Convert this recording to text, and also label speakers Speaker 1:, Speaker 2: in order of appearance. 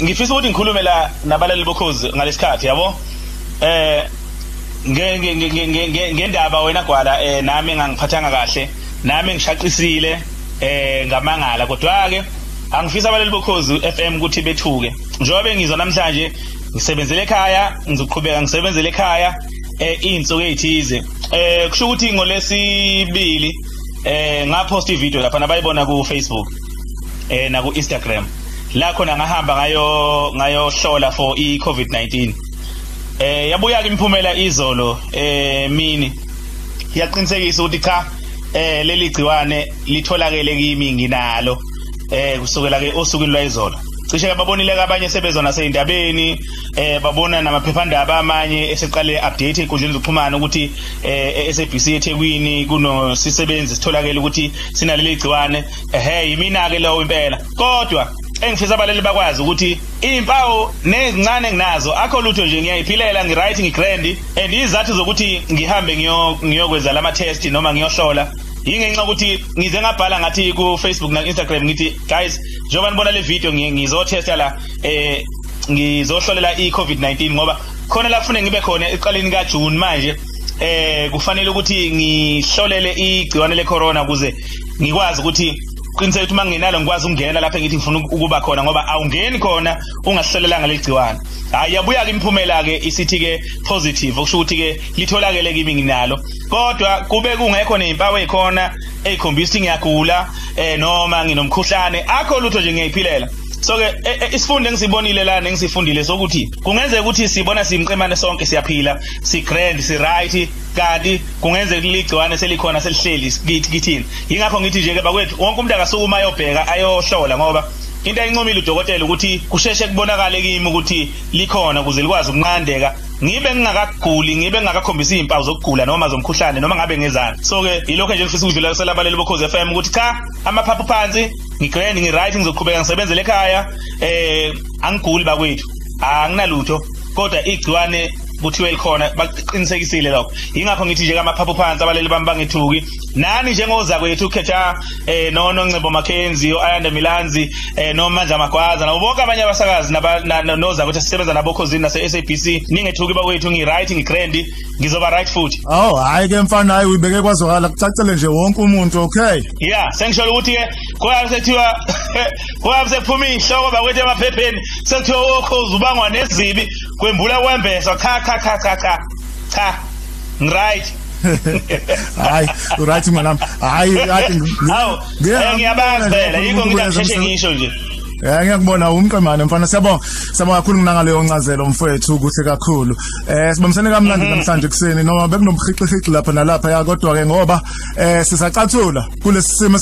Speaker 1: Ngifisa ukuthi ngikhulume la nabalali bokhozi ngalesikhathi, yabo. Ngendaba wena Gwala, nami ngangiphathanga kahle, nami ngishaqisile ngamangala, kodwa ke angifisa abalali bokhozi FM ukuthi bethuke. Njengoba bengizwa namhlanje ngisebenzele ekhaya, ngizoqhubeka ngisebenzele ekhaya insuku ezithize. Kusho ukuthi ngolesibili ngapost ivideo lapha nabayibona ku Facebook na ku Instagram. La khona ngahamba ngayohlola for i-COVID-19. Yabuya ke imiphumela izolo mini. Iyaqinisekisa ukuthi cha, leli gciwane litholakele kimi, nginalo kusukela ke osukwini lwayizolo. Cishe babonile abanye sebezona seyindabeni, babona namaphephandaba amanye eseqale update enkundleni zokuxhumana ukuthi SABC eThekwini kunosisebenzi sitholakele ukuthi sinaleli gciwane. Yimina ke lo impela. Kodwa engifisa abalali bakwazi ukuthi impawu nezincane nginazo, akho lutho nje, ngiyayiphilela, ngiright, ngigrand. And izathu zokuthi ngihambe ngiyokwenza lama test noma ngiyohlola yingenxa ukuthi ngize ngabhala ngathi ku Facebook na Instagram, ngithi guys, njengoba nibona le video, ngizotesta la, ngizohlolela i-COVID-19 ngoba khona la kufanele ngibe khona eqaleni ka June manje. Kufanele ukuthi ngihlolele igciwane le corona ukuze ngikwazi ukuthi qiniseka ukuthi manginalo ngikwazi ukungena lapha engithi ngifuna ukuba khona, ngoba awungeni khona ungahlolelanga leligciwane. Hayi, yabuya ke imiphumela ke isithi ke positive, okusho ukuthi ke litholakele kimi, nginalo. Kodwa kube kungekho nezimpawu ezikhona ezikhombisa ukuthi ngiyagula noma nginomkhuhlane, akho lutho nje, ngiyayiphilela. So ke isifundo engisibonile la nengisifundile sokuthi kungenzeka ukuthi sibona simqemane sonke, siyaphila, si grand, si right, kanti kungenzeka ligciwane selikhona selihleli kithini. Yingakho ngithi nje ke bakwethu, wonke umuntu akasukuma ayobheka, ayohlola, ngoba into ayincomile udokotela ukuthi kusheshe kubonakale kimi ukuthi likhona ukuze likwazi ukunqandeka, ngibe ngingakaguli, ngibe ngingakakhombisi izimpawu zokugula noma zomkhuhlane noma ngabe ngezani. So ke yilokho nje ngifisa ukudlulisela abaleli bokhozi FM ukuthi cha, amaphaphu phansi, ngigrand, ngiright, ngizoqhubeka ngisebenzele ekhaya. Angiguli bakwethu, anginalutho, kodwa igciwane kuthiwe likhona, baqinisekisile lokho. Yingakho ngithi nje amaphaphu phansi, abaleli bami bangethuki. Nani njengoza kwethu ukhetha noNcebo Mackenzie, uAyanda Milanzi, noMandla Magwaza nabo bonke abanye abasakazi noza kwethu sisebenza nabo khozini nase SABC, ningethuki bakwethu, ngi right, ngigrand, ngizoba right futhi.
Speaker 2: Oh hayi ke mfana, hayi uyibeke kwazwakala, kucacele nje wonke umuntu, okay?
Speaker 1: Yeah, sengisho ukuthi ke kuyabe sekuthiwa kuyabe sekuphuma inhloko bakwethu emaphepheni, sekuthiwa okhozi ubangwa nezibi kwembula kwembesa. Cha cha cha cha cha cha, ngiright.
Speaker 2: Hayi, right mnami, hayi kade
Speaker 1: Hawu, ngiyabazi phela, yikho ngithi angisheshe ngisho nje.
Speaker 2: Ngiyakubona umqemane mfana, siyabonga, siyabonga kakhulu nangaleyo ncazelo mfowethu, kuhle kakhulu. Sibambisene kamnandi namhlanje kuseni, noma bekunomhiqihiqi lapha nalapha ya, kodwa ke ngoba sisacathula kulesi simo.